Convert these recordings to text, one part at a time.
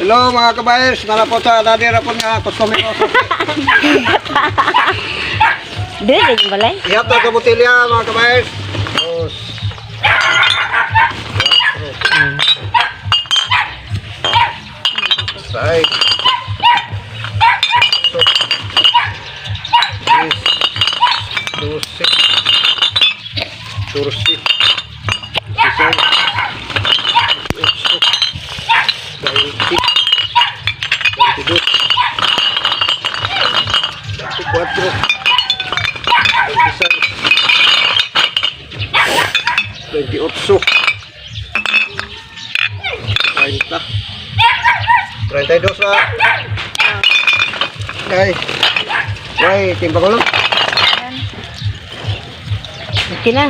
Hello, mga kabayers, nara po sa dadi ra po nga customer ko. Dili yung balay. Ihap na sa botelya, mga kabayers. Dos. Cuatro. Seis. Ocho. Diez. 12. 14. 16. 18. 20. 22. 24. 26, 28, 30, 32 na. Okay. Ay, timba ko lang. Okay na.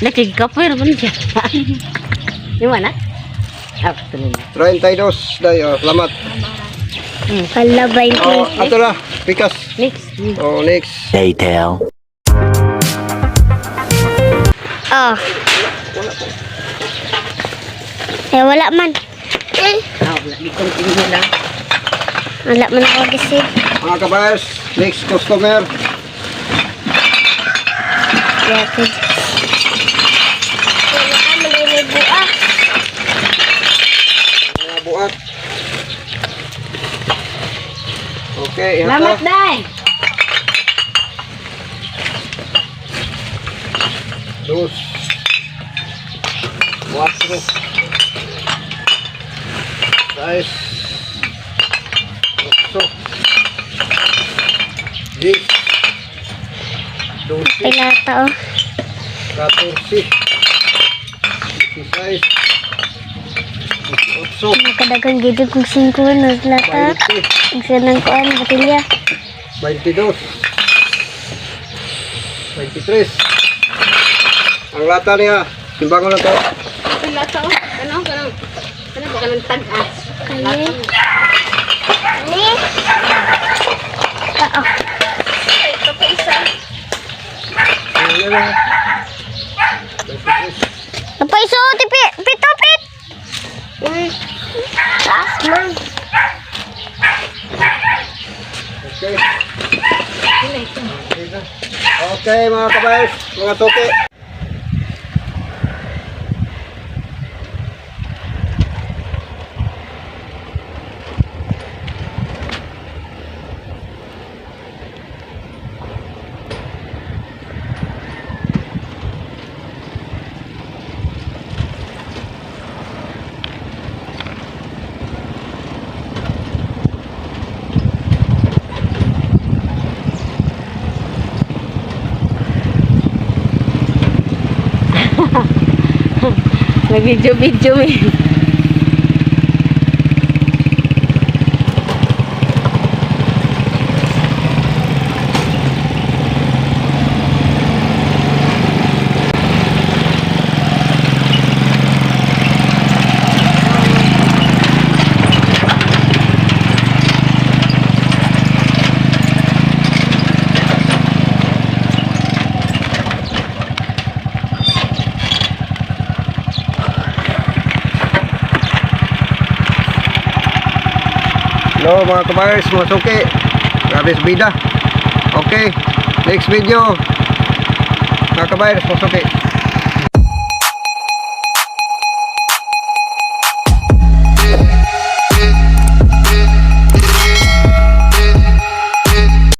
Nakig-kapoy naman siya. Yung mana? Ah, tuloy na. 32, day, oh, salamat. Hala, 20. Oh, ato na, pikas. Next. Oh, next. Later. Oh. Eh, wala man. Eh, Ah, wala. Di continue lang. wala man ako kasi. Mga kabayers, next customer. Yapid. Wala ka, malilay buak. Mga buat. Okay, ihap Salamat, na. Day! Dos. Cuatro. Seis. Ocho. 10. 12. Pilata, oh. 14. 16. 18. Nakadagang gito kung 5 na lata. 20. Ang sanang kuan, batilya. 22. 23. Ang lata niya. Timbangon na to. Lata, oh. Ano, ano? Ano ba ka ng tag-as? Kani. Kani. Oo. Ito pa isa. Ayan na. 23. Napaiso, tipi, pito, pit. Taas man. Okay. Okay, mga kabayers, mga suki. Nag-video-video eh. Hello, mga kabayers, mga suki. Grabe sa bida. Okay, next video. Mga kabayers, mga suki.